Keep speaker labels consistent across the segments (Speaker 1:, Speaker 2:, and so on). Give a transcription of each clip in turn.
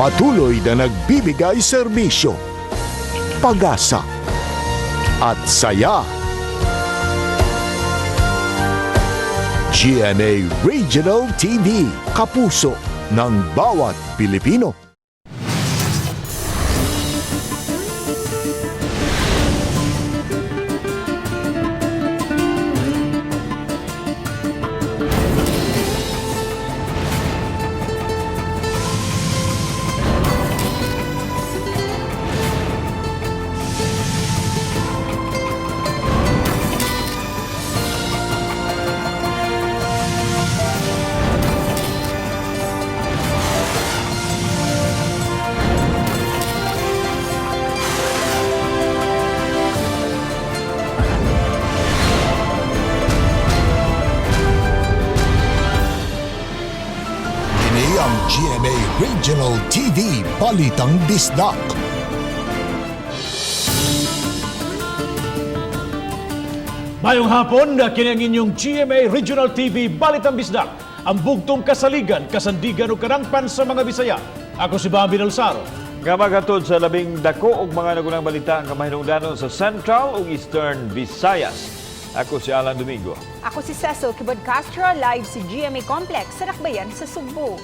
Speaker 1: Patuloy na nagbibigay serbisyo, pag-asa, at saya. GMA Regional TV, kapuso ng bawat Pilipino. Kini ang GMA Regional TV Balitang Bisdak.
Speaker 2: Mayong hapon, kini ang inyong GMA Regional TV Balitang Bisdak, ang bugtong kasaligan, kasandigan o karangpan sa mga Bisaya. Ako si Bambi Nalsaro.
Speaker 3: Nga maghatod sa labing dako og mga nagunang balita ang kamahinungdanon sa Central ug Eastern Visayas. Ako si Alan Domingo.
Speaker 4: Ako si Cecil Kibod Castro, live sa GMA Complex sa Lakbayan sa Sugbo.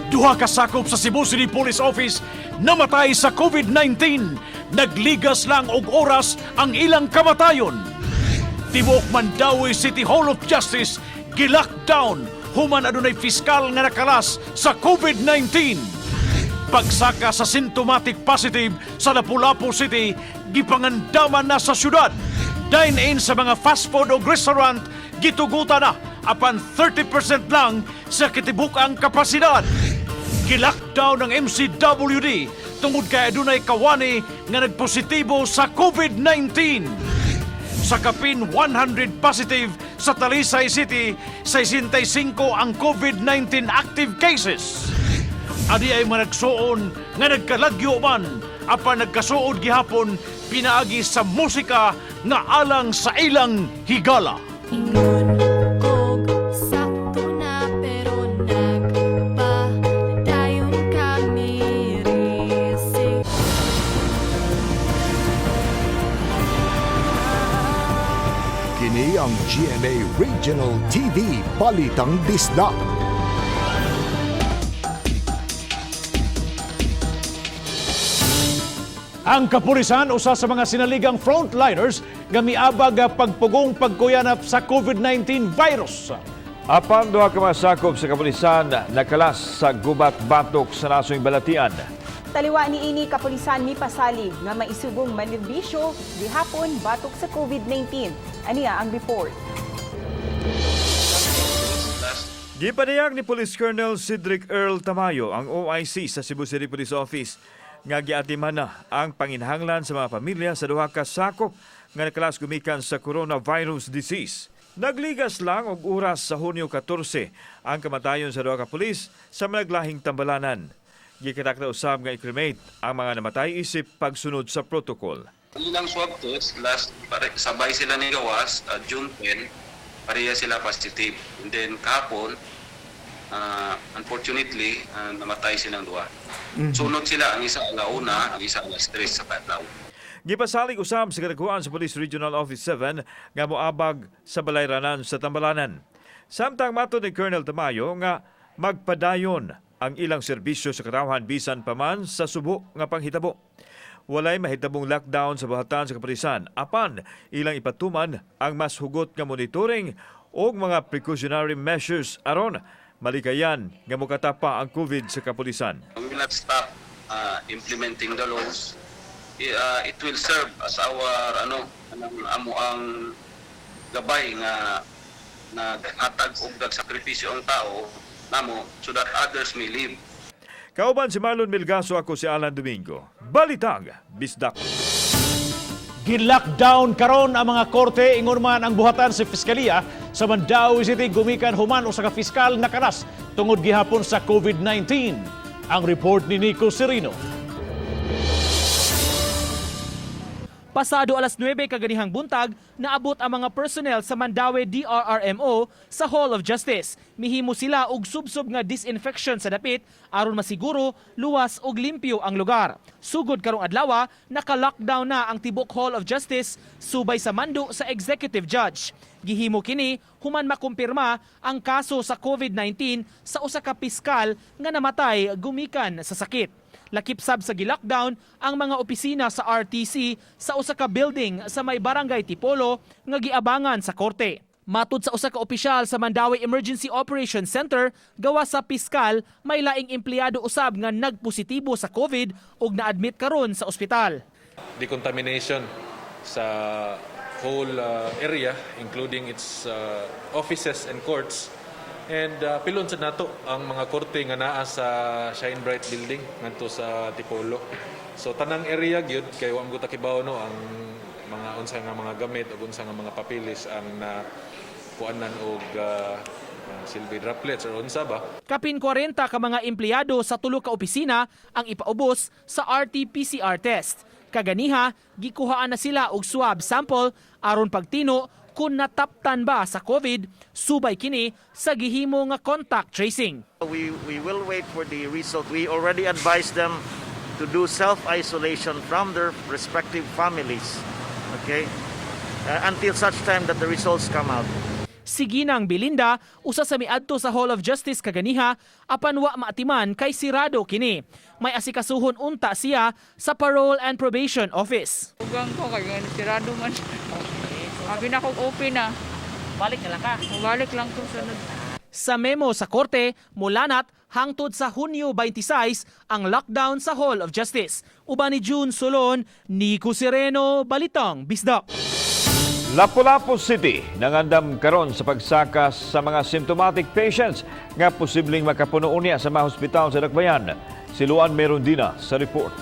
Speaker 2: Duha ka sakop sa Cebu City Police Office namatay sa COVID-19. Nagligas lang og oras ang ilang kamatayon. Tibuok Mandawi City Hall of Justice gilockdown human adunay fiskal nga nakalas sa COVID-19. Pagsaka sa symptomatic positive sa Lapu-Lapu City, gipangandaman na sa syudad. Dine-in sa mga fast food o restaurant, gitugutan na apan 30% lang sa kitibuk-ang kapasidad. Gilockdown ng MCWD tungod kay adunay kawani nga nagpositibo sa COVID-19. Sa kapin 100 positive sa Talisay City, 65 ang COVID-19 active cases. Adi ay managsuon nga nagkalagyo man apan nagkasuod gihapon pinaagi sa musika nga alang sa ilang higala.
Speaker 5: Ingon kog sakto na pero nagpadayon kami risig.
Speaker 1: Kini ang GMA Regional TV Balitang Bisdak.
Speaker 2: Ang kapulisan usa sa mga sinaligang frontliners nga miabag pagpugong pagkuyanap sa COVID-19 virus.
Speaker 3: Apan duha ka mga sakop sa kapulisan nakalas sa gubat batok sa nasong balatian.
Speaker 4: Taliwa ni ini kapulisan mi pasalig nga maisugong manerbisyo gihapon batok sa COVID-19. Aniya ang report.
Speaker 3: Gipadayag ni Police Colonel Cedric Earl Tamayo ang OIC sa Cebu City Police Office nga giatiman na ang panginhanglan sa mga pamilya sa duha ka sakop nga nakalas gumikan sa coronavirus disease. Nagligas lang og oras sa Hunyo 14 ang kamatayon sa duha ka pulis sa managlahing tambalanan. Gikatakda usab nga i-cremate ang mga namatay isip pagsunod sa protocol.
Speaker 6: Ilang swab test, last, pare, sabay sila ni Gawas, June 10, pareha sila positive. And then kahapon, unfortunately, namatay silang duha. Sunod sila, ang isa alauna, ang isa alas 3 sa kadlaw.
Speaker 3: Gipasalig usab sa kadakuan sa Police Regional Office 7 nga moabag sa balayranan sa Tambalanan. Samtang matod ni Colonel Tamayo nga magpadayon ang ilang serbisyo sa katawhan bisan pa man sa subo nga panghitabo. Walay mahitabong lockdown sa buhatan sa kapulisan apan ilang ipatuman ang mas hugot nga monitoring og mga precautionary measures aron malikayan nga mokatapa ang COVID sa kapulisan.
Speaker 6: We will not stop implementing the laws. It will serve as our ano, anong amo ang gabay nga naghatag og nagsakripisyo ang tao namo so that others may live.
Speaker 3: Kauban si Marlon Milgaso, ako si Alan Domingo. Balitang Bisdak.
Speaker 2: Gilockdown karon ang mga korte ingon man ang buhatan sa fiskalya sa Mandaue City gumikan human usa ka fiskal nakalas tungod gihapon sa COVID-19. Ang report ni Nico Serino.
Speaker 7: Pasado alas 9 kaganihang buntag, naabot ang mga personnel sa Mandaue DRRMO sa Hall of Justice. Mihimo sila og subsob nga disinfection sa dapit aron masiguro luwas og limpyo ang lugar. Sugod karong adlaw, naka-lockdown na ang tibok Hall of Justice subay sa mando sa Executive Judge. Gihimo kini human makumpirma ang kaso sa COVID-19 sa usa ka piskal nga namatay gumikan sa sakit. Lakip sab sa gi-lockdown ang mga opisina sa RTC sa usa ka building sa may Barangay Tipolo nga giabangan sa korte. Matud sa usa ka opisyal sa Mandaue Emergency Operations Center, gawas sa piskal, may laing empleyado usab nga nagpositibo sa COVID ug na-admit karon sa ospital.
Speaker 8: Decontamination sa whole area, including its offices and courts, and pilon sa nato ang mga korte nga naa sa Shine Bright building ngadto sa Tipolo. So tanang area gyud, kay wa man kibaw, no, ang mga unsa nga mga gamit ug unsa nga mga papilis ang na kuanan og silbi droplets or unsa ba.
Speaker 7: Kapin 40 ka mga empleyado sa tulo ka opisina ang ipaubos sa RT-PCR test. Kaganiha, gikuhaan na sila og swab sample aron pagtino kung nataptan ba sa COVID, subay kini sa gihimo nga contact tracing.
Speaker 9: We will wait for the result. We already advised them to do self-isolation from their respective families, okay, until such time that the results come out.
Speaker 7: Si Ginang Belinda, usa sa miadto sa Hall of Justice kaganiha, apan wa maatiman kay sirado kini. May asikasuhon unta siya sa Parole and Probation Office.
Speaker 10: Ugang ko kay sirado man. Abi na kog open na.
Speaker 7: Balik na lang ka.
Speaker 10: Balik lang ko sunod.
Speaker 7: Sa memo sa korte, mulanat hangtod sa Hunyo 26 ang lockdown sa Hall of Justice. Uban ni June Solon, Nico Sereno, Balitang Bisdak.
Speaker 3: Lapu-Lapu City nangandam karon sa pagsakas sa mga symptomatic patients nga posibleng makapuno unya sa mga hospital sa Dakbayan. Si Luan Merondina sa report.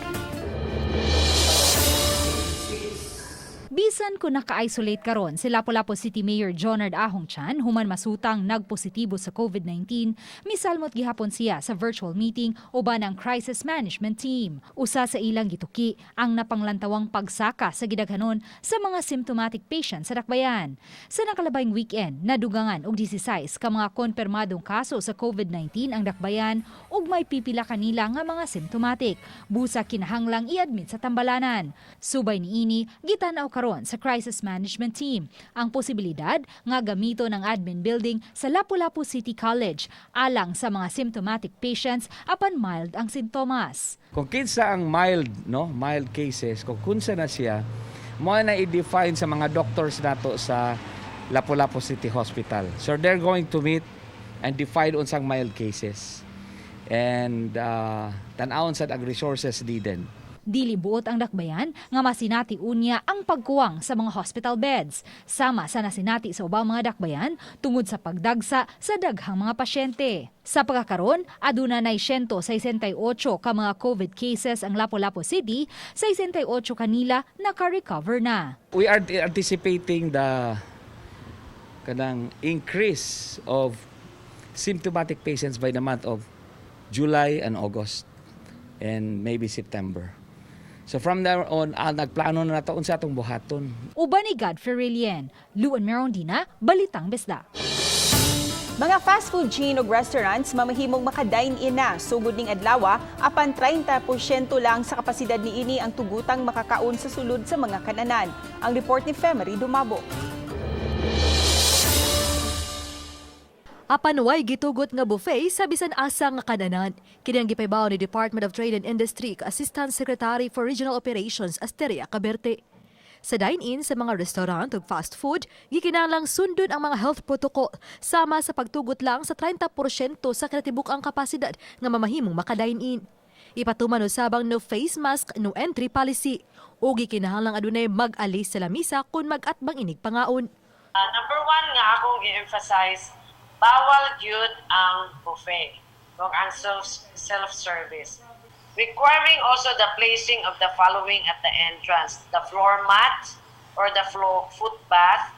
Speaker 11: Bisan kung naka-isolate karon si Lapu-Lapu City Mayor Jonard Ahong Chan human masutang nagpositibo sa COVID-19, misalmot gihapon siya sa virtual meeting uban ang crisis management team. Usa sa ilang gituki ang napanglantawang pagsaka sa gidaghanon sa mga symptomatic patients sa Dakbayan. Sa nakalabayng weekend, nadugangan og 16 ka mga konfirmadong kaso sa COVID-19 ang Dakbayan ug may pipila kanila nga mga symptomatic. Busa kinahanglang i-admit sa tambalanan. Subay niini, gitan-aw karon sa crisis management team ang posibilidad nga gamito ng admin building sa Lapu-Lapu City College alang sa mga symptomatic patients apan mild ang sintomas.
Speaker 12: Kung kinsa ang mild, no, mild cases, kung kunsa na siya, mo na i-define sa mga doctors nato sa Lapu-Lapu City Hospital. So they're going to meet and define unsang mild cases. And tan-awon sad ang resources needed.
Speaker 11: Dili buot ang Dakbayan nga masinati unya ang pagkuwang sa mga hospital beds. Sama sa nasinati sa ubang mga dakbayan tungod sa pagdagsa sa daghang mga pasyente. Sa pagkakaron, aduna nay 168 ka mga COVID cases ang Lapu-Lapu City, 68 kanila naka-recover na.
Speaker 12: We are anticipating the kanang increase of symptomatic patients by the month of July and August and maybe September. So from there on, nagplano na nato unsa atong buhaton.
Speaker 11: Uban ni Godfrey Relien, Luan Merondina, Balitang Bisdak.
Speaker 4: Mga fast food chain ug restaurants mamahimong maka-dine-in na sugod ning adlaw, apan 30% lang sa kapasidad niini ang tugutang makakaon sa sulod sa mga kananan. Ang report ni Femery Dumabo.
Speaker 13: Apan way gitugot nga buffet sa bisan asa nga kananan. Kini ang gipaybaw ni Department of Trade and Industry Assistant Secretary for Regional Operations Asteria Caberte. Sa dine-in sa mga restaurant ug fast food, gikinahanglang sundon ang mga health protocol sama sa pagtugot lang sa 30% sa kinatibuk-ang kapasidad nga mamahimong maka-dine-in. Ipatuman usab ang no face mask, no entry policy. Ug gikinahanglang adunay mag-alis sa lamisa kung mag-atbang inig pangaon.
Speaker 14: Number one nga akong i-emphasize, bawal gyud ang buffet kung ang self-service. Requiring also the placing of the following at the entrance: the floor mat or the floor foot bath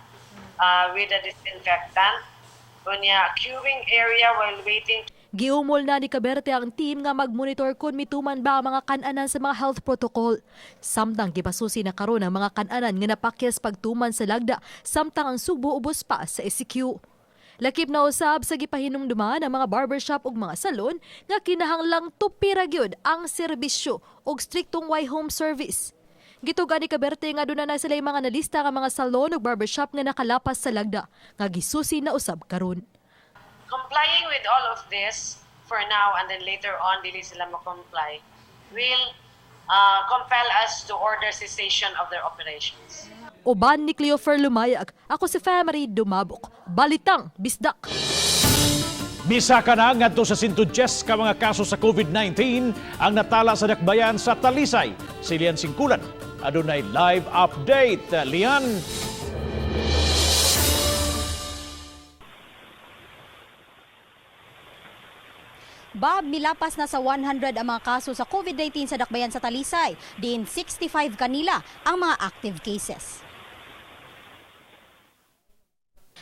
Speaker 14: with a disinfectant, unya queuing area while waiting.
Speaker 13: Giumol na ni Caberte ang team nga magmonitor kung mituman ba ang mga kananan sa mga health protocol. Samtang gipasusi na karon ang mga kananan nga napakyas pagtuman sa lagda samtang ang Sugbo ubos pa sa ECQ. Lakip na usab sa gipahinumduman ang mga barbershop ug mga salon nga kinahanglang tupira gyud ang serbisyo ug striktong way home service. Gituga ni Caberte nga aduna na sila mga nalista nga mga salon ug barbershop nga nakalapas sa lagda nga gisusi na usab karon.
Speaker 14: Complying with all of this for now and then later on dili sila mo-comply will compel us to order cessation of their operations.
Speaker 13: Uban ni Cleofer Lumayag, ako si Family Dumabok. Balitang Bisdak.
Speaker 2: Misaka na ngadto sa 110 ka mga kaso sa COVID-19 ang natala sa dakbayan sa Talisay. Si Lian Singkulan adunay live update. Lian.
Speaker 15: Bob, milapas na sa 100 ang mga kaso sa COVID-19 sa dakbayan sa Talisay. Diin 65 kanila ang mga active cases.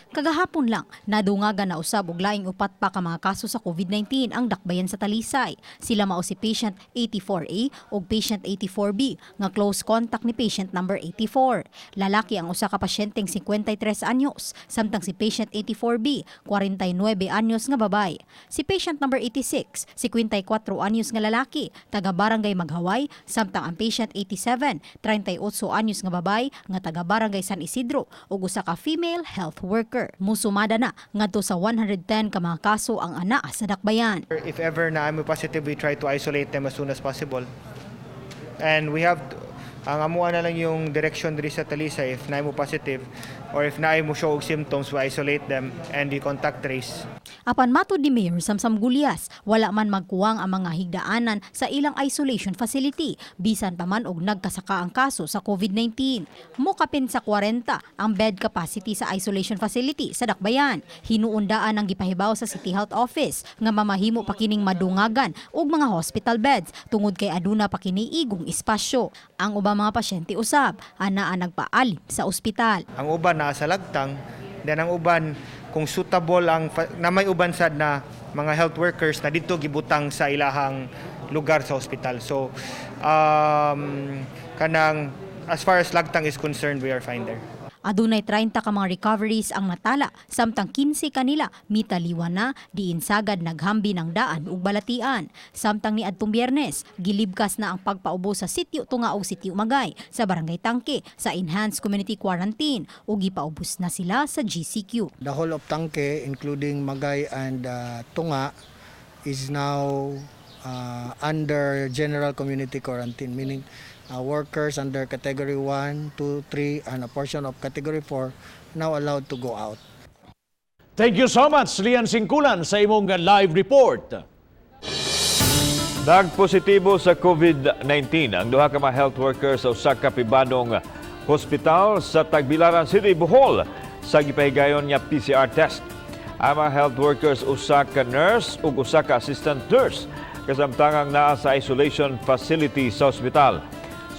Speaker 15: Kagahapon lang, nadungagan na usab og laing upat pa ka mga kaso sa COVID-19 ang dakbayan sa Talisay. Sila mao si patient 84A ug patient 84B nga close contact ni patient number 84. Lalaki ang usa ka pasyenteng 53 anyos, samtang si patient 84B 49 anyos nga babae. Si patient number 86, 54 anyos nga lalaki, taga Barangay Maghaway, samtang ang patient 87, 38 anyos nga babae nga taga Barangay San Isidro ug usa ka female health worker. Musumada na ngadto sa 110 ka mga kaso ang ana sa dakbayan.
Speaker 16: If ever na I'm positive, we try to isolate them as soon as possible. And we have, ang amuan na lang yung direction diri sa Talisay, if naay mo positive or if naay mo show og symptoms, we isolate them and we contact trace.
Speaker 15: Apan matod ni Mayor Samsam Gulyas, wala man magkuwang ang mga higdaanan sa ilang isolation facility bisan pa man og nagkasaka ang kaso sa COVID-19. Mukapin sa 40 ang bed capacity sa isolation facility sa Dakbayan. Hinuundaan ang gipahibaw sa City Health Office nga mamahimo pa kining madungagan og mga hospital beds tungod kay aduna pa kini igong espasyo. Ang ubang mga pasyente usab anaa nagpaalin sa ospital.
Speaker 16: Ang uban naa sa lagtang, then ang uban kung suitable ang na may uban sad na mga health workers na dito gibutang sa ilahang lugar sa hospital. So kanang as far as lagtang is concerned, we are fine there.
Speaker 15: Adunay 30 ka mga recoveries ang natala, samtang 15 kanila mitaliwa na diin sagad naghambi ng daan ug balatian. Samtang ni adtong Biyernes, gilibkas na ang pagpaubo sa Sitio Tunga ug Sitio Magay sa Barangay Tangke sa Enhanced Community Quarantine ug gipaubos na sila sa GCQ.
Speaker 17: The whole of Tangke, including Magay and Tunga, is now under general community quarantine, meaning workers under category 1, 2, 3, and a portion of category 4 now allowed to go out.
Speaker 2: Thank you so much, Lian Singkulan, sa imong live report.
Speaker 3: Nagpositibo sa COVID-19 ang duha ka mga health workers sa usa ka pribadong hospital sa Tagbilaran City, Bohol, sa gipahigayon nga PCR test. Ang mga health workers, usa ka nurse ug usa ka assistant nurse, kasamtangang naa sa isolation facility sa ospital.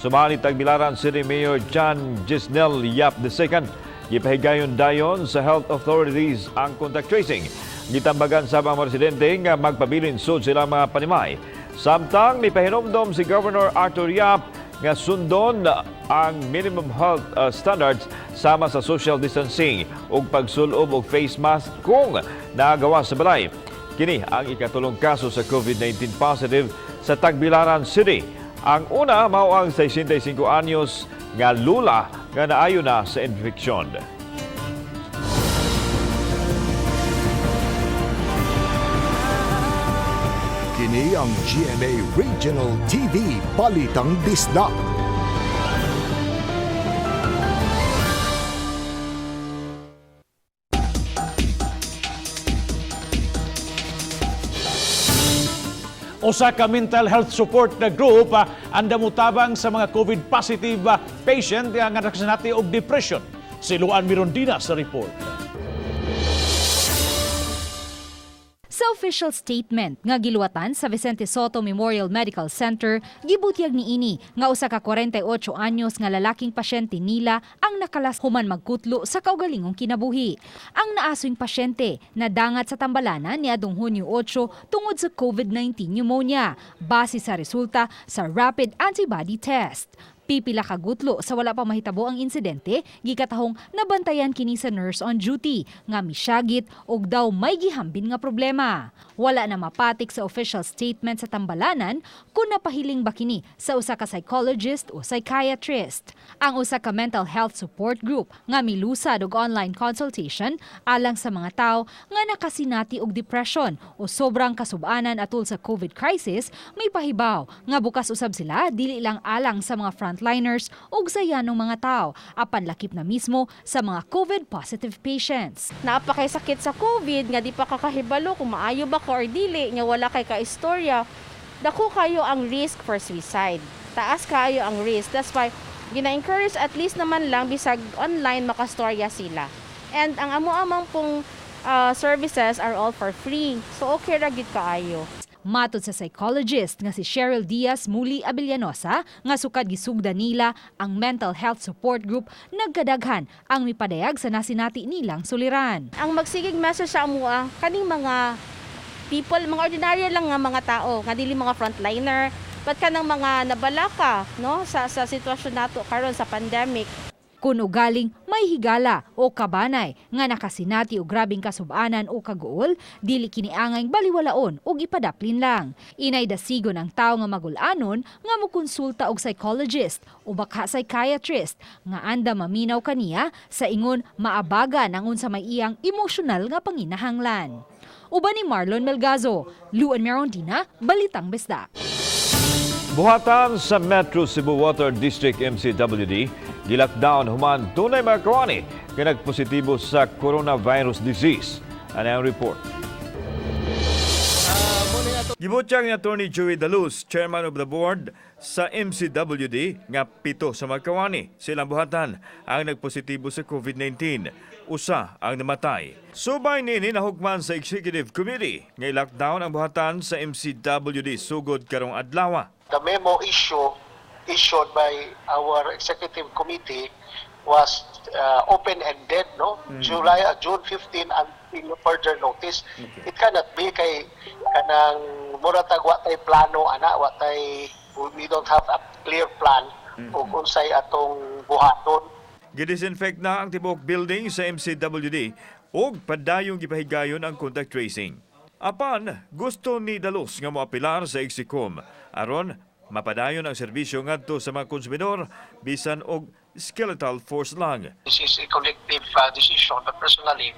Speaker 3: Sumali Tagbilaran City Mayor John Geesnell Yap II, gipahigayon dayon sa health authorities ang contact tracing. Gitambagan sa mga residente nga magpabilin sud sila mga panimay. Samtang mipahinomdom si Governor Arthur Yap nga sundon ang minimum health standards sama sa social distancing ug pagsulob og face mask kung nagawa sa balay. Kini ang ikatulong kaso sa COVID-19 positive sa Tagbilaran City. Ang una mao ang 65 anyos nga lula nga naayo na sa infeksyon.
Speaker 1: Kini ang GMA Regional TV Balitang Bisdak.
Speaker 2: Usa ka mental health support na group ang damutabang sa mga COVID positive patient nga nakasinati og depression. Si Luan Mirondina sa report.
Speaker 11: Sa official statement nga giluwatan sa Vicente Sotto Memorial Medical Center, gibutyag niini nga usa ka 48 anyos nga lalaking pasyente nila ang nakalas human magkutlo sa kaugalingong kinabuhi. Ang naaswing pasyente nadangat sa Tambalanan niadtong Hunyo 8 tungod sa COVID-19 pneumonia base sa resulta sa rapid antibody test. Pipila ka gutlo sa wala pa mahitabo ang insidente, gikatahong nabantayan kini sa nurse on duty nga misyagit og daw may gihambin nga problema. Wala na mapatik sa official statement sa Tambalanan kung napahiling ba kini sa usa ka psychologist o psychiatrist. Ang usa ka mental health support group nga milusad og online consultation alang sa mga tawo nga nakasinati og depression o sobrang kasubanan atul sa COVID crisis, may pahibaw nga bukas usab sila dili lang alang sa mga frontliners ug sa yanong mga tao apan lakip na mismo sa mga COVID positive patients.
Speaker 18: Naa pa kay sakit sa COVID nga di pa kakahibalo kung maayo ba ka or dili, nga wala kay kaistorya, dako kayo ang risk for suicide. Taas kayo ang risk. That's why gina-encourage at least naman lang bisag online makastorya sila. And ang amo-amang pong services are all for free. So okay ra gyud kaayo.
Speaker 11: Matod sa psychologist nga si Cheryl Diaz Muli Abellanosa nga sukad gisugda nila ang mental health support group, nagkadaghan ang mipadayag sa nasinati nilang suliran.
Speaker 18: Ang magsigig message sa amoa kaning mga people, mga ordinaryo lang nga mga tao, nga dili mga frontliner, but kanang mga nabalaka, no, sa sitwasyon nato karon sa pandemic.
Speaker 11: Kung ugaling may higala o kabanay nga nakasinati og grabeng kasubanan o kaguol, dili kini angay baliwalaon ug ipadaplin lang. Inay dasigon ang tawo nga magul-anon nga mokonsulta og psychologist o baka psychiatrist nga andam maminaw kaniya sa ingon maabagan ang unsa may iyang emosyonal nga panginahanglan. Uban ni Marlon Melgazo, Luan Merondina, Balitang Bisdak.
Speaker 3: Buhatan sa Metro Cebu Water District MCWD, gilockdown human dunay mga kawani nga nagpositibo sa coronavirus disease. Ano ang report? Gibutyag ni Attorney Joey Daluz, Chairman of the Board sa MCWD, nga 7 sa mga kawani silang buhatan ang nagpositibo sa COVID-19. 1 ang namatay. Subay nini, nahukman sa Executive Committee nga i-lockdown ang buhatan sa MCWD sugod karong adlaw.
Speaker 19: The memo issued by our executive committee was open-ended, no? July, June 15 until further notice. It cannot be kay kanang mura tag wa tay plano ana, wa tay we don't have a clear plan ug unsay atong buhaton.
Speaker 3: Gidisinfect na ang tibuok building sa MCWD ug padayong gipahigayon ang contact tracing. Apan, gusto ni Daluz nga moapilar sa Execom aron mapadayon ang serbisyo ngadto sa mga konsumidor bisan og skeletal force lang.
Speaker 19: This is a collective decision, but personally,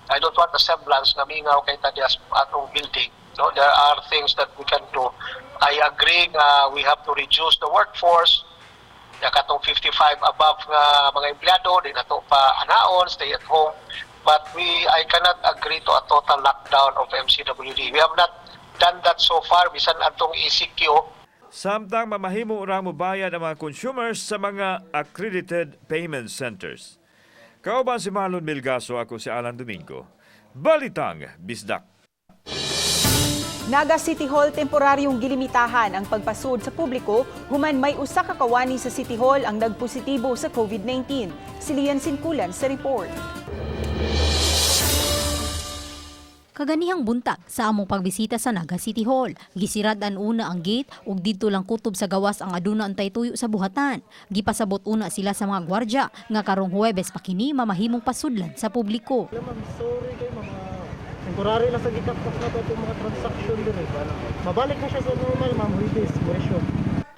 Speaker 19: I don't want a semblance nga mingaw kay ta diha sa atong building. No, there are things that we can do. I agree nga we have to reduce the workforce. Ya katong 55 above nga mga empleyado, di nato pa anaon, stay at home. But I cannot agree to a total lockdown of MCWD. We have not done that so far bisan atong ECQ.
Speaker 3: Samtang mamahimo ra mobayad ang mga consumers sa mga accredited payment centers. Kauban si Marlon Milgaso, ako si Alan Domingo. Balitang Bisdak.
Speaker 4: Naga City Hall, temporaryong gilimitahan ang pagpasud sa publiko human may usa ka kawani sa City Hall ang nagpositibo sa COVID-19. Si Lian Sinkulan sa report.
Speaker 15: Kaganihang buntag sa among pagbisita sa Naga City Hall, gisirad-an una ang gate ug didto lang kutob sa gawas ang aduna antay tuyo sa buhatan. Gipasabot una sila sa mga gwardya nga karong Huwebes pa kini mamahimong pasudlan sa publiko.
Speaker 20: Ma'am, sorry kay mga temporary lang sa gikap-kap na to itong mga transaction din eh. Mabalik na siya sa normal, ma'am, Huwebes, mo.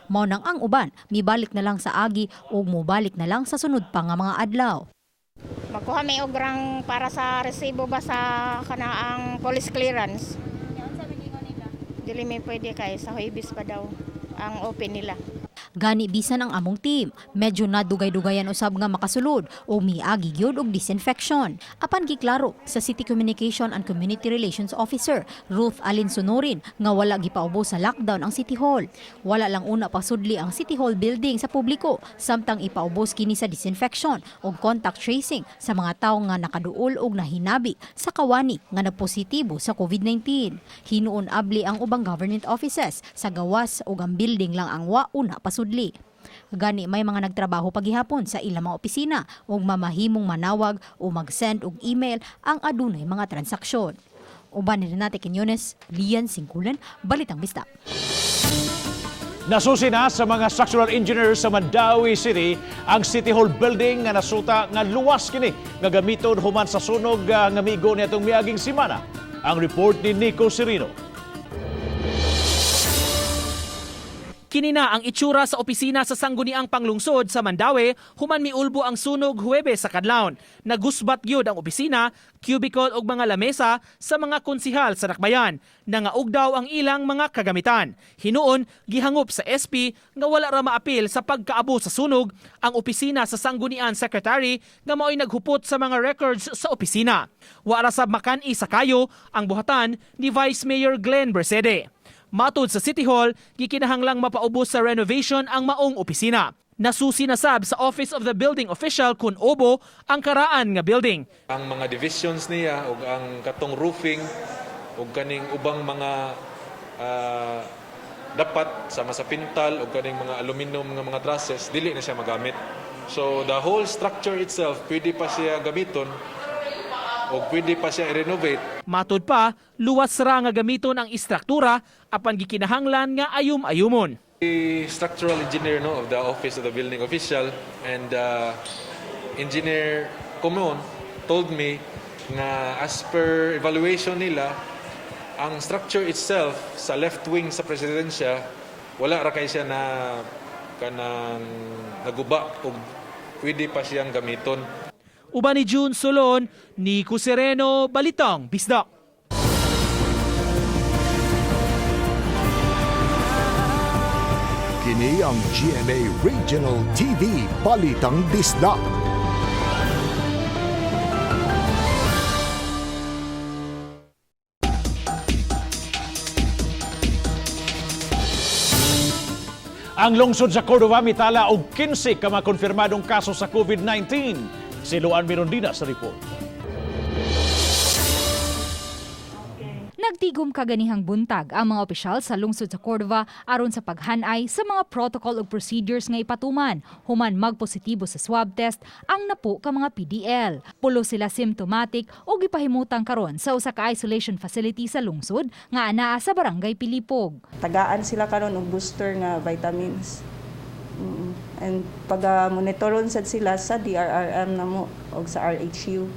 Speaker 15: Mao nang ang uban mibalik na lang sa agi ug mobalik na lang sa sunod pa nga mga adlaw.
Speaker 21: Magkuha may ograng para sa resibo ba sa kanaang police clearance. Dili may pwede kay sa Huwebes pa daw ang open nila.
Speaker 15: Gani bisan ang among team, medyo nadugay-dugayan usab nga makasulod o miagi gyud og disinfection. Apan giklaro sa City Communication and Community Relations Officer Ruth Alin Sonorin nga wala gipaubos sa lockdown ang City Hall. Wala lang una pasudli ang City Hall building sa publiko samtang ipaubos kini sa disinfection ug contact tracing sa mga tawo nga nakaduol og nahinabi sa kawani nga napositibo sa COVID-19. Hinuon abli ang ubang government offices sa gawas ug ang building lang ang wa una pasudli. Gani may mga nagtrabaho pagihapon sa ilang mga opisina ug mamahimong manawag o mag-send og email ang adunay mga transaksyon. Uban ni Renate Quiñones, Lian Singkulan, Balitang Bisdak.
Speaker 2: Nasusi na sa mga structural engineers sa Mandaue City ang City Hall building nga nasuta nga luwas kini nga gamiton human sa sunog nga migo niadtong miaging semana. Ang report ni Nico Serino.
Speaker 7: Kini na ang itsura sa opisina sa Sangguniang Panglungsod sa Mandaue human miulbo ang sunog Huwebes sa kadlawon. Nagusbat gyud ang opisina, cubicle ug mga lamesa sa mga konsihal sa Dakbayan. Nangaug daw ang ilang mga kagamitan. Hinuon gihangop sa SP nga wala ra maapil sa pagkaabo sa sunog ang opisina sa Sangguniang Secretary nga maoy naghupot sa mga records sa opisina. Wa ra sab makan-i sa kayo ang buhatan ni Vice Mayor Glenn Bercede. Matud sa City Hall, gikinahanglang mapaubos sa renovation ang maong opisina. Nasusi na sab sa Office of the Building Official kun obo ang karaan nga building.
Speaker 8: Ang mga divisions niya ug ang katong roofing ug kaning ubang mga dapat sama sa pintal ug kaning mga aluminum nga mga trusses, dili na siya magamit. So the whole structure itself pwede pa siya gamiton o pwede pa siya i-renovate.
Speaker 7: Matud pa, luwas ra nga gamiton ang istruktura apan gikinahanglan nga ayum-ayumon.
Speaker 8: The structural engineer, no, of the Office of the Building Official and Engineer Comon told me nga as per evaluation nila, ang structure itself sa left wing sa presidensya, wala ra kay siya na kanang naguba og pwede pa siyang gamiton.
Speaker 7: Uban ni June Solon, Nico Sereno, Balitang Bisdak.
Speaker 1: Kini ang GMA Regional TV Balitang Bisdak.
Speaker 2: Ang lungsod sa Cordova mitala og 15 ka mga konfirmadong kaso sa COVID-19. Si Luan Mirondina sa report.
Speaker 11: Nagtigom kaganihang buntag ang mga opisyal sa lungsod sa Cordova aron sa paghanay sa mga protocol ug procedures nga ipatuman human magpositibo sa swab test ang napo ka mga PDL. Pulo sila symptomatic ug gipahimutang karon sa usa ka isolation facility sa lungsod nga anaa sa Barangay Pilipog.
Speaker 5: Tagaan sila karon og booster nga vitamins. And pag monitoron sad sila sa DRRM namo og sa RHU.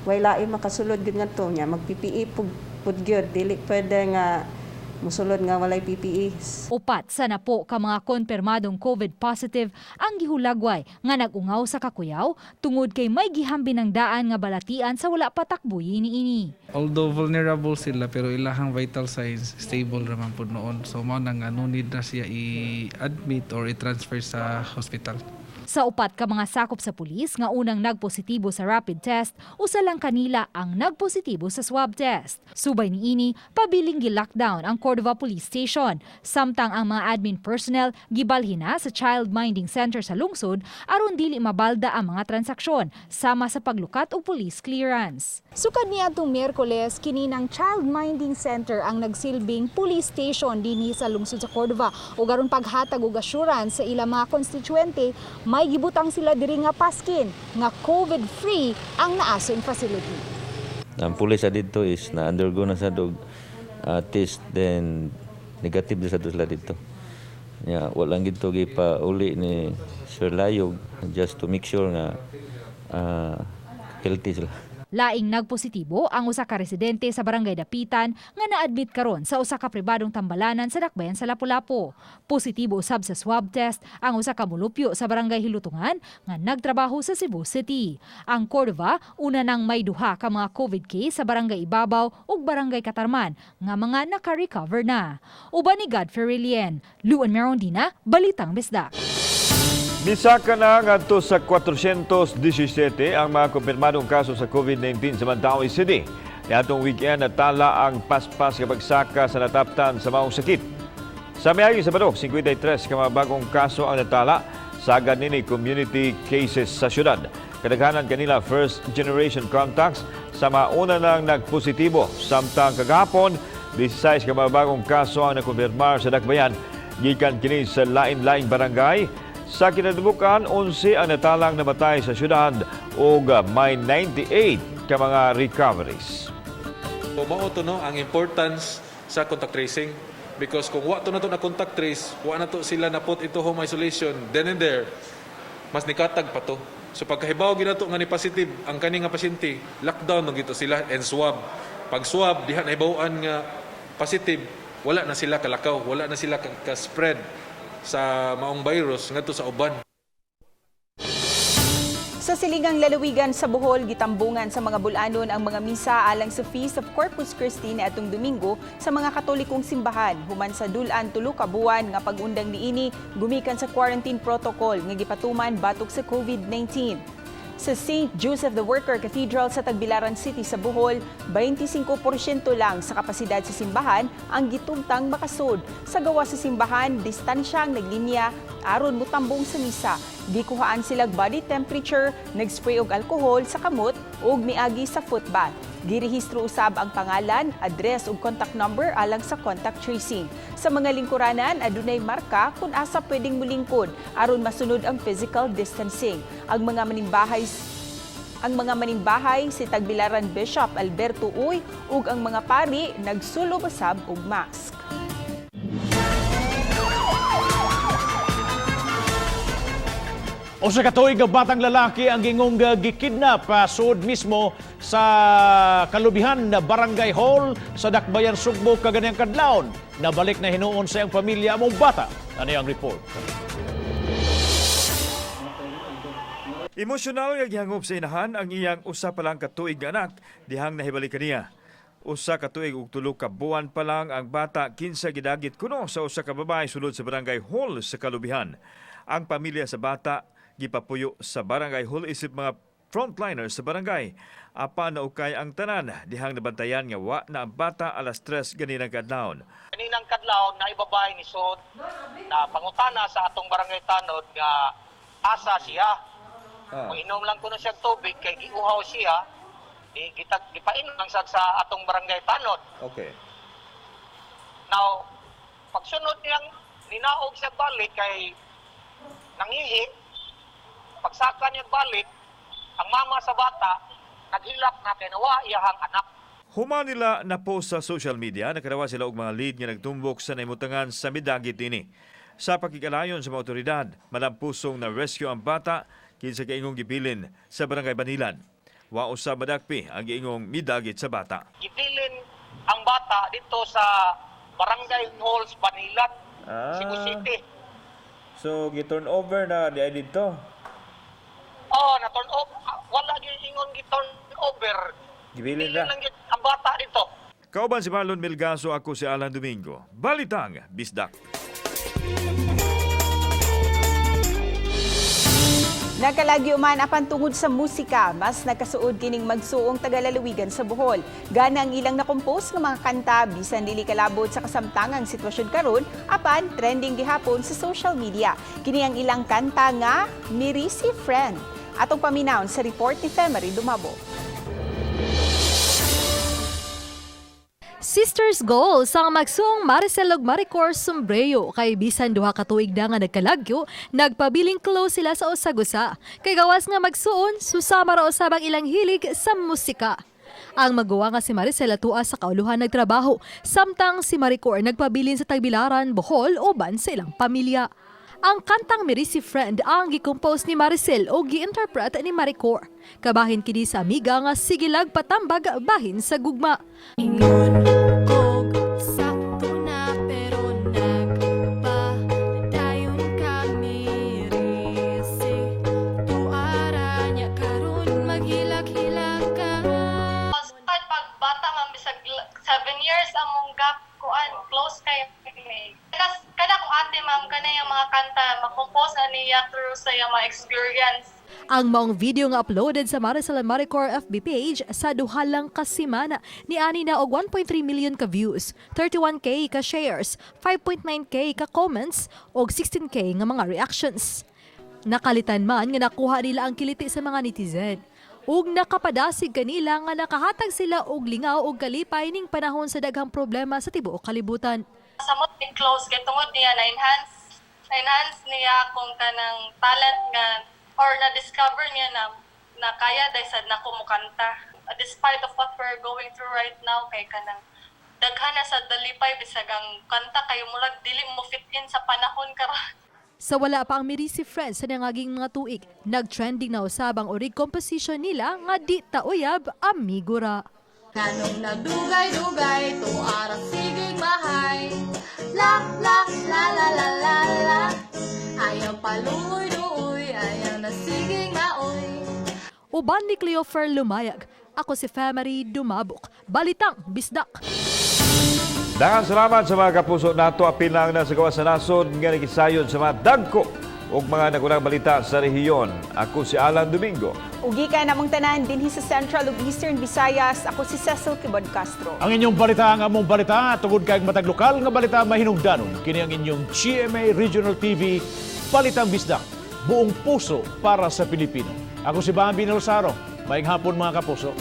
Speaker 5: Way lain makasulod gid ngadto nya, mag PPE pud pud gyud, dili pwede nga musulod nga walay PPE.
Speaker 11: 4 sa 10 ka mga konfirmadong COVID positive ang gihulagway nga nag-ungaw sa kakuyaw tungod kay may gihambin ang daan nga balatian sa wala pa takbuyi niini.
Speaker 22: Although vulnerable sila, pero ilahang vital signs stable raman pud noon. So mao na nga no need na siya i-admit or i-transfer sa hospital.
Speaker 11: Sa 4 ka mga sakop sa pulis nga unang nagpositibo sa rapid test, usa lang kanila ang nagpositibo sa swab test. Subay niini, pabiling gi-lockdown ang Cordova Police Station, samtang ang mga admin personnel gibalhin na sa Child Minding Center sa lungsod aron dili mabalda ang mga transaksyon sama sa paglukat og police clearance.
Speaker 4: Sukad niadtong Miyerkules, kini ng Child Minding Center ang nagsilbing police station dinhi sa lungsod sa Cordova ug aron paghatag og assurance sa ilang mga konstituente, may gibutang sila diri nga paskin nga COVID-free ang naason facility.
Speaker 23: Ang pulis sa dito is na undergo na sa dog test, then negative na sa sila dito. Ya, walang gito gipa uli ni Sir Layog just to make sure nga healthy sila.
Speaker 11: Laing nagpositibo ang usa ka residente sa Barangay Dapitan nga na-admit karon sa usa ka pribadong tambalanan sa Dakbayan sa Lapu-Lapu. Positibo usab sa swab test ang usa ka mulupyo sa Barangay Hilutungan nga nagtrabaho sa Cebu City. Ang Cordova una nang may duha ka mga COVID case sa Barangay Ibabaw ug Barangay Katarman nga mga naka-recover na. Uban ni Godfrey Relien, Luan Merondina, Balitang Bisdak.
Speaker 3: Misaka na ngadto sa 417 ang mga kumpirmadong kaso sa COVID-19 sa Mandaue City. Niadtong weekend, natala ang paspas kabagsaka sa nataptan sa maong sakit. Sa miaging Sabado, 53 ka mga bagong kaso ang natala sagad nini community cases sa syudad. Kadaghanan kanila first generation contacts sa mauna nang nagpositibo. Samtang kagahapon, 16 ka mga bagong kaso ang nakumpirmar sa Dakbayan gikan kini sa lain-laing barangay. Sa kinadubukan, 11 ang natalang namatay sa syudad ug may 98 ka mga recoveries.
Speaker 8: So mao to, no, ang importance sa contact tracing, because kung wa to nato na contact trace, wa na to sila na put into home isolation then and there, mas nikatag pa to. So pagkahibaw gyud nato nga ni positive ang kani nga pasyente, lockdown na gito sila and swab. Pag swab diha nahibaw-an nga positive, wala na sila kalakaw, wala na sila ka-spread sa maong virus ngadto sa uban.
Speaker 4: Sa silingang lalawigan sa Bohol, gitambungan sa mga bulanon ang mga misa alang sa Feast of Corpus Christi na atong Domingo sa mga Katolikong simbahan. Human sa dul-an 3 ka buwan nga pag-undang niini gumikan sa quarantine protocol nga gipatuman batok sa COVID-19. Sa St. Joseph the Worker Cathedral sa Tagbilaran City sa Bohol, 25% lang sa kapasidad sa simbahan ang gitugtang makasud. Sa gawas sa simbahan, distansya ang naglinya aron mutambong sa misa. Gikuhaan silag body temperature, nagspray og alkohol sa kamot ug miagi sa foot bath. Girehistro usab ang pangalan, address ug contact number alang sa contact tracing. Sa mga lingkuranan, adunay marka kung asa pwedeng mulingkod aron masunod ang physical distancing. Ang mga manimbahay si Tagbilaran Bishop Alberto Uy ug ang mga pari nagsulob usab og mask.
Speaker 2: Usa ka tuig nga batang lalaki ang gingong gikidnap sud mismo sa Kalubihan na Barangay Hall sa Dakbayan Sugbo kaganiyang kadlawon. Nabalik na hinuon sa iyang pamilya among bata. Ano ang report?
Speaker 3: Emosyonal nga gihangop sa inahan ang iyang usa pa lang ka tuig nga anak dihang nahibalik kaniya. Usa ka tuig ug 3 ka buwan pa lang ang bata kinsa gidagit kuno sa usa ka babae sulod sa Barangay Hall sa Kalubihan. Ang pamilya sa bata gipapuyo sa Barangay Hall isip mga frontliners sa barangay. Apan naukay ang tanan dihang nabantayan nga wa na ang bata alas 3 ganinang kadlawon.
Speaker 19: Kaninang kadlawon na ibabae ni Sod na pangutana sa atong barangay tanod nga asa siya. Mainom lang kuno siya tubig kay giuhaw siya. Di gitag gipainom lang sad sa atong barangay tanod. Now, pagsunod niyang ninaog siya balik kay nangihi, pagsaka niya balik, ang mama sa bata naghilak na kay nawa iyahang anak.
Speaker 3: Human nila na post sa social media, nakadawa sila og mga lead nga nagtumbok sa naimutangan sa midagit ini. Sa pakigalayon sa mga otoridad, malampusong na rescue ang bata kinsa kaingong gibilin sa Barangay Banilad. Wa usab madakpi ang giingong midagit sa bata.
Speaker 19: Gibilin ang bata dito sa Barangay Halls, Banilad, Cebu City.
Speaker 3: So gi-turn over na di dito.
Speaker 19: Oh, na turn over. Wala gyud ingon gi-turn over.
Speaker 3: Gibilin
Speaker 19: Gibilin lang gyud ang bata dito.
Speaker 3: Kauban si Marlon Melgaso, ako si Alan Domingo. Balitang Bisdak.
Speaker 4: Nakalagyo man apan tungod sa musika, mas nagkasuod kining magsuong tagalalawigan sa Bohol. Gana ang ilang nakompose nga mga kanta bisan dili kalabot sa kasamtangang sitwasyon karon apan trending gihapon sa social media. Kini ang ilang kanta nga Mirisi Friend. Atong paminawon sa report ni Femery Dumabo.
Speaker 13: Sisters Goals ang magsuong Maricel ug Maricor Sombrero kay bisan 2 ka tuig na nga nagkalagyo, nagpabiling close sila sa usag-usa. Kay gawas nga magsuon, susama ra usab ang ilang hilig sa musika. Ang magawa nga si Maricel atua sa kauluhan nagtrabaho, samtang si Maricor nagpabilin sa Tagbilaran, Bohol uban sa ilang pamilya. Ang kantang Mirisi Friend ang gi-compose ni Maricel o gi-interpret ni Maricor. Kabahin kini sa amiga nga sige lag patambag bahin sa gugma.
Speaker 6: Ingon kog sakto na pero nagpadayon kami risi tuara niya karon maghilak-hilak ka.
Speaker 9: Start pag bata, ma'am, bisag 7 years among gap, kuan, close kay kami. Kada kong ate, ma'am, kana yung mga kanta makompose na niya through sa iyang mga experience.
Speaker 13: Ang maong video nga uploaded sa Maricel and Maricor FB page sa duha lang ka semana ni ani na og 1.3 million ka views, 31K ka shares, 5.9K ka comments ug 16K nga mga reactions. Nakalitan man nga nakuha nila ang kiliti sa mga netizen. Ug nakapadasig kanila nga nakahatag sila og lingaw og kalipay ning panahon sa daghang problema sa tibuok kalibutan.
Speaker 9: Samot ni close kay tungod niya na enhance niya akong kanang talent nga or na discover niya na na kaya dahil sad nako mokanta. Despite of what we're going through right now, kay kanang daghan na sa dalipay bisag ang kanta kayo murag dili mo fit in sa panahon karon.
Speaker 13: Sa wala pa ang Mirisi Friends sa nangaging mga tuig, nag-trending na usab ang orig composition nila nga "Di Ta Uyab, Amigo Ra."
Speaker 6: Nganong nagdugay-dugay tuara sige mahay. La la la la la la la. Ayaw paluoy-luoy, ayaw na sige maoy.
Speaker 13: Uban ni Cleofer Lumayag, ako si Family Dumabok. Balitang Bisdak.
Speaker 3: Daghang salamat sa mga kapuso nato, apil lang na sa gawas sa nasod nga nagisayod sa mga dagko ug mga nagunang balita sa rehiyon. Ako si Alan Domingo.
Speaker 4: Ug gikan namong tanan dinhi sa Central ug Eastern Visayas, ako si Cecil Quibod Castro.
Speaker 2: Ang inyong balita ang among balita tungod kay matag lokal nga balita mahinungdanon. Kini ang inyong GMA Regional TV, Balitang Bisdak, buong puso para sa Pilipino. Ako si Bambi Nolsaro. Maayong hapon, mga kapuso.